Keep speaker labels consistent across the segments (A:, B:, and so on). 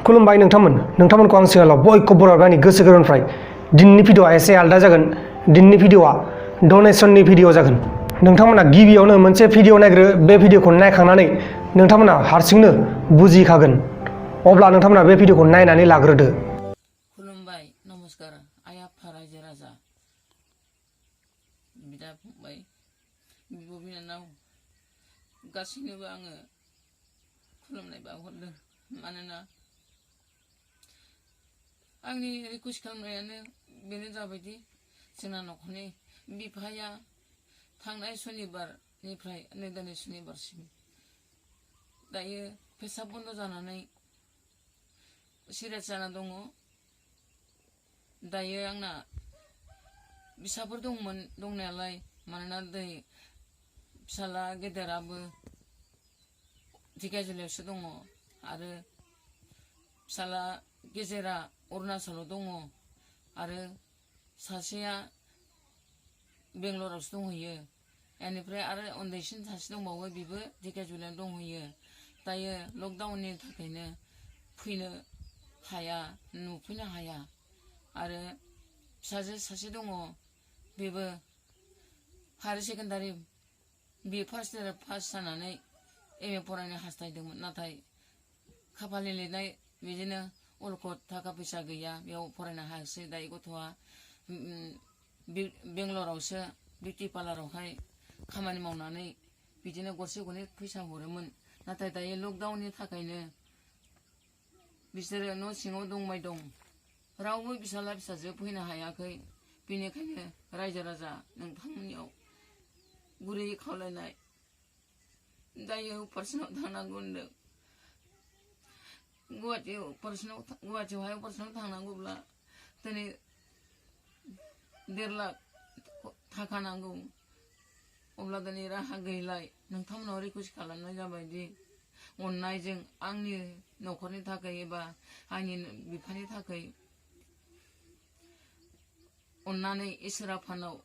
A: खुलुमबाय नोंथांमोनखौ आं सिगाङाव बयखौ बरायबाय गोसो गोरबोनिफ्राय दिनैनि भिडिअआ एसे आलादा जागोन दिनैनि भिडिअआ डनेशननि भिडिअ जागोन नोंथांमोना गिबियावनो मोनसे भिडिअ नायग्रो बे भिडिअखौ नायखांनानै नोंथांमोना हारसिंनो बुजिखागोन अब्ला नोंथांमोना बे भिडिअखौ नायनानै लाग्रोदो
B: खुलुमबाय नमस्कार आइ आफा रायजो राजा बिदा फंबाय बिब' बिनानाव गासैनोबो आङो खुलुमनाय बावहरदों मानोना आंनि रिकुवेस्ट खालामनायानो बेनो जाबायदि जोंना न'खरनि बिफाया थांनाय सनिबारनिफ्राय नै दिनै सनिबारसिम दायो पेसाब बन्द जानानै सिरियास जाना दङ दायो आंना फिसाफोर दंमोन दंनायालाय मानोना दै फिसाला गेदेराबो धिकाजुलियावसो दङ आरो फिसाला गेजेरा अरुणाचलाव दङ आरो सासेया बेंगलरावसो दंहैयो बेनिफ्राय आरो उन्दैसिन सासे दंबावो बिबो धिकाजुलियाव दंहैयो दायो लकडाउननि थाखायनो फैनो हाया नुफैनो हाया आरो फिसाजो सासे दङ बेबो हायार सेकेन्डारि बि फार्स्ट इयार पास जानानै एम ए फरायनो हास्थायदोंमोन नाथाय खाफालनि लिरनाय बिदिनो अलखद थाखा फैसा गैया बेयाव फरायनो हायासै दायो गथ'आ बेंगलरावसो बिउटि पार्लारावहाय खामानि मावनानै बिदिनो गरसे गरनै फैसा हरोमोन नाथाय दायो लकडाउननि थाखायनो बिसोरो न' सिङाव दंबाय दं रावबो फिसाला फिसाजो फैनो हायाखै बेनिखायनो रायजो राजा नोंथांमोननियाव गुरैयै खावलायनाय दायो अपारेशनाव थांनांगौ होनदों गुवाहाटियावहाय अपारेशनाव थांनांगौब्ला दिनै 1.5 लाख थाखा नांगौ अब्ला दिनै राहा गैलाय नोंथांमोनाव रिकुवेस्ट खालामनाय जाबायदि अननायजों आंनि न'खरनि थाखाय एबा आंनि बिफानि थाखाय अननानै इसोर आफानाव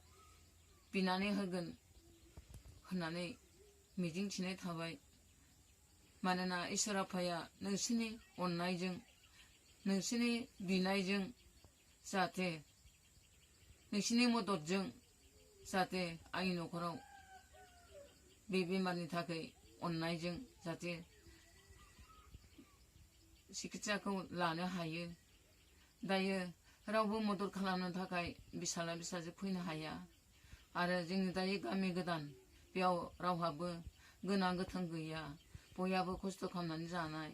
B: बिनानै होगोन होननानै मिजिंथिनाय थाबाय मानोना इसोर आफाया नोंसोरनि अननायजों नोंसोरनि बिनायजों जाहाथे नोंसोरनि मददजों जाहाथे आंनि न'खराव बे बेमारनि थाखाय अननायजों जाहाथे सिकित्साखौ लानो हायो दायो रावबो मदद खालामनो थाखाय बिसाला बिसाजो फैनो हाया आरो जोंनि दायो गामि गोदान बेयाव रावहाबो गोनां गोथों गैया बयहाबो खस्थ' खालामनानै जानाय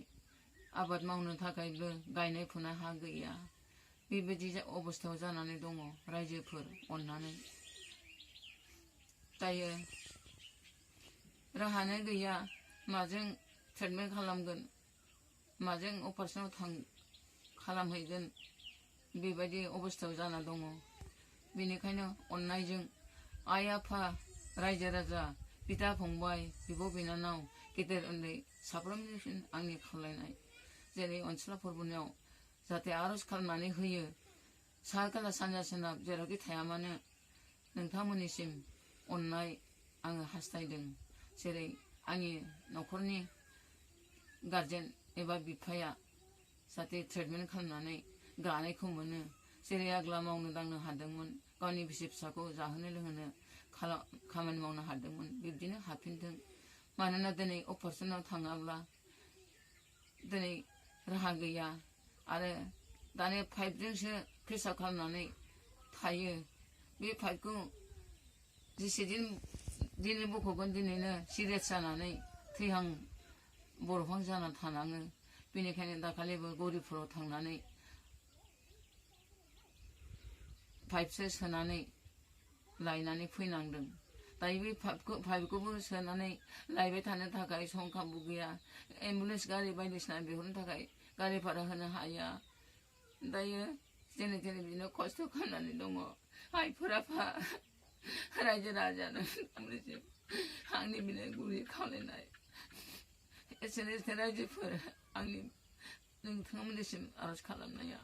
B: आबाद मावनो थाखायबो गायनाय फुनाय हा गैया बेबायदि अबस्थायाव जानानै दङ रायजोफोर अननानै दायो राहानो गैया माजों ट्रिटमेन्ट खालामगोन माजों अपारेशनाव खालामहैगोन बेबायदि अबस्थायाव जाना दङ बेनिखायनो अननायजों आइ आफा रायजो राजा बिदा फंबाय बिब' बिनानाव गेदेर उन्दै साफ्रोमनिसिम आंनि खावलायनाय जेरै अनसुला फोरबोनियाव जाहाथे आर'ज खालामनानै होयो सा खोला सानजा सोनाब जेरावखि थाया मानो नोंथांमोननिसिम अननाय आङो हास्थायदों जेरै आंनि न'खरनि गारजेन एबा बिफाया जाहाथे ट्रिटमेन्ट खालामनानै गानायखौ मोनो जेरै आग्ला मावनो दांनो हादोंमोन गावनि बिसि फिसाखौ जाहोनो लोंहोनो खामानि मावनो हादोंमोन बिब्दिनो हाफिनथों मानोना दिनै अपारेशनाव थाङाब्ला दिनै राहा गैया आरो दानि पाइपजोंसो प्रेसार खालामनानै थायो बे पाइपखौ जेसेदिन दिनै बख'गोन दिनैनो सिरियास जानानै थैहां बरफहां जाना थानाङो बेनिखायनो दाखालिबो गौरिपुराव थांनानै पाइपसो सोनानै लायनानै फैनांदों दायो बे पाइपखौबो सोनानै लायबाय थानो थाखाय सम खाबु गैया एम्बुलेन्स गारि बायदिसिना बिहरनो थाखाय गारि भारा होनो हाया दायो जेने थेने बिदिनो खस्थ' खालामनानै दङ आइफोर आफा रायजो राजा नोंथांमोननिसिम आंनि बिनाय गुरै खावलायनाय एसेनोसै रायजोफोर आंनि नोंथांमोननिसिम आर'ज खालामनाया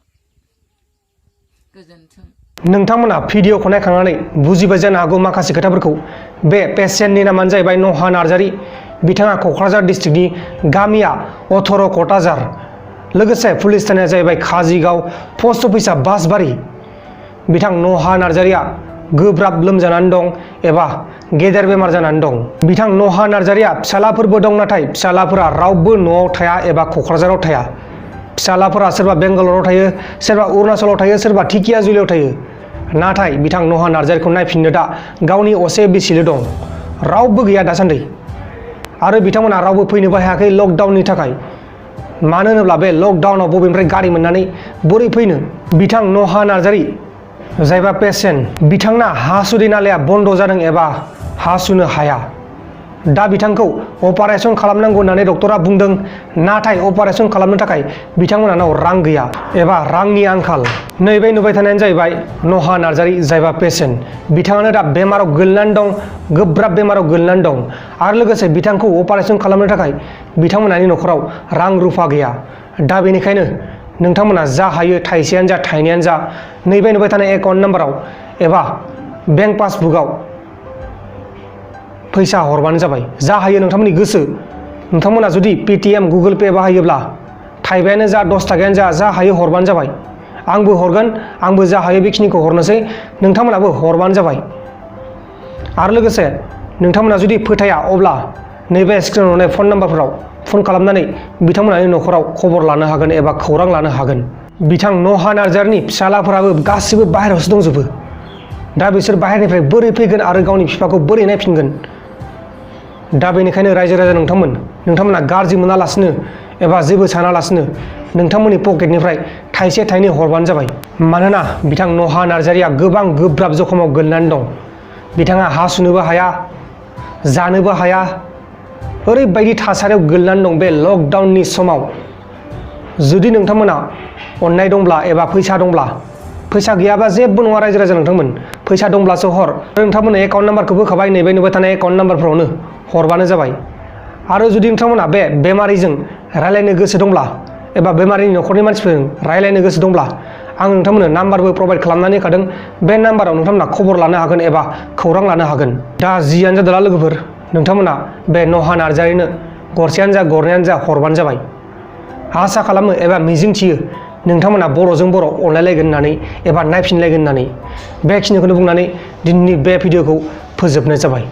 B: गोजोन्थों।
A: नोंथांमोना भिडिअखौ नायखांनानै बुजिबाय जानो हागौ माखासे खोथाफोरखौ। बे पेसेन्टनि नामानो जाहैबाय नहा नार्जारी। बिथाङा क'क्राझार डिस्ट्रिक्टनि, गामिया 18 क'टाजार, लोगोसे पुलिस थानाया जाहैबाय काजिगाव, पस्ट अफिसा बासबारि। बिथां नहा नार्जारीया गोब्राब लोमजानानै दं एबा गेदेर बेमार जानानै दं। बिथां नहा नार्जारीया फिसालाफोरबो दं, नाथाय फिसालाफोरा रावबो न'आव थाया एबा क'क्राझाराव थाया। फिसालाफोरा सोरबा बेंगालराव थायो, सोरबा अरुणाचलाव थायो, सोरबा ढेकियाजुलियाव थायो। नाथाय बिथां नहा नार्जारीखौ नायफिननो दा गावनि असे बिसिल' दं, रावबो गैया दासान्दि। आरो बिथांमोना रावबो फैनोबो हायाखै लकडाउननि थाखाय। मानो होनोब्ला बे लकडाउनाव बबेनिफ्राय गारि मोननानै बोरै फैनो। बिथां नहा नार्जारी जायबा पेसेन्ट, बिथांना हासुदै नालाया बन्द जादों एबा हासुनो हाया। दा बिथांखौ अपारेशन खालामनांगौ होननानै डक्टरा बुंदों, नाथाय अपारेशन खालामनो थाखाय बिथांमोनाव रां गैया एबा रांनि आंखाल। नैबे नुबाय थानायानो जाहैबाय नहा नार्जारी जायबा पेसेन्ट। बिथाङानो दा बेमाराव गोलैनानै दं, गोब्राब बेमाराव गोलैनानै दं। आरो लोगोसे बिथांखौ अपारेशन खालामनो थाखाय बिथांमोनानि न'खराव रां रुफा गैया। दा बेनिखायनो नोंथांमोना जा हायो, थाइसेयानो जा थाइनैयानो जा, नैबे नुबाय थानाय एकाउन्ट नाम्बाराव एबा बेंक पासबुकआव फैसा हरबानो जाबाय। जा हायो नोंथांमोननि गोसो। नोंथांमोना जुदि पेटिएम, गुगोल पे बाहायोब्ला थाइबायानो जा 10 थाखायानो जा हायो हरबानो जाबाय। आंबो हरगोन, आंबो जा हायो बेखिनिखौ हरनोसै, नोंथांमोनाबो हरबानो जाबाय। आरो लोगोसे नोंथांमोना जुदि फोथाया, अब्ला नैबे स्क्रिनाव नुनाय फन नाम्बारफोराव फन खालामनानै बिथांमोनानि न'खराव खबर लानो हागोन एबा खौरां लानो हागोन। बिथां नहा नार्जारीनि फिसालाफोराबो गासिबो बाहेरायावसो दंजोबो। दा बिसोर बाहेरनिफ्राय बोरै फैगोन आरो गावनि बिफाखौ बोरै नायफिनगोन। दा बेनिखायनो रायजो राजा नोंथांमोना गाज्रि मोनालासिनो एबा जेबो सानालासिनो नोंथांमोननि पकेटनिफ्राय थाइसे थाइनै हरबानो जाबाय। मानोना बिथां नहा नार्जारीया गोबां गोब्राब जखमाव गोलैनानै दं। बिथाङा हासुनोबो हाया, जानोबो हाया, ओरैबायदि थासारियाव गोलैनानै दं बे लकडाउननि समाव। जुदि नोंथांमोना अननाय दंब्ला एबा फैसा दंब्ला, फैसा गैयाबा जेबो नङा रायजो राजा नोंथांमोन, फैसा दंब्लासो हर। नोंथांमोननो एकाउन्ट नाम्बारखौ होखाबाय, नैबे नुबाय थानाय एकाउन्ट नाम्बारफोरावनो हरबानो जाबाय। आरो जुदि नोंथांमोना बे बेमारिजों रायलायनो गोसो दंब्ला एबा बेमारिनि न'खरनि मानसिफोरजों रायलायनो गोसो दंब्ला, आं नोंथांमोननो नाम्बारबो प्रभाइड खालामनानै होखादों। बे नाम्बाराव नोंथांमोना खबर लानो हागोन एबा खौरां लानो हागोन। दा जियानो जादोला लोगोफोर, नोंथांमोना बे नहा नार्जारीनो गरसेयानो जा गरनैयानो जा हरबानो जाबाय। आसा खालामो एबा मिजिंथियो नोंथांमोना बर'जों बर' अनलायलायगोन होननानै एबा नायफिनलायगोन होननानै। बेखिनिखौनो बुंनानै दिनैनि बे भिडिअखौ फोजोबनाय जाबाय।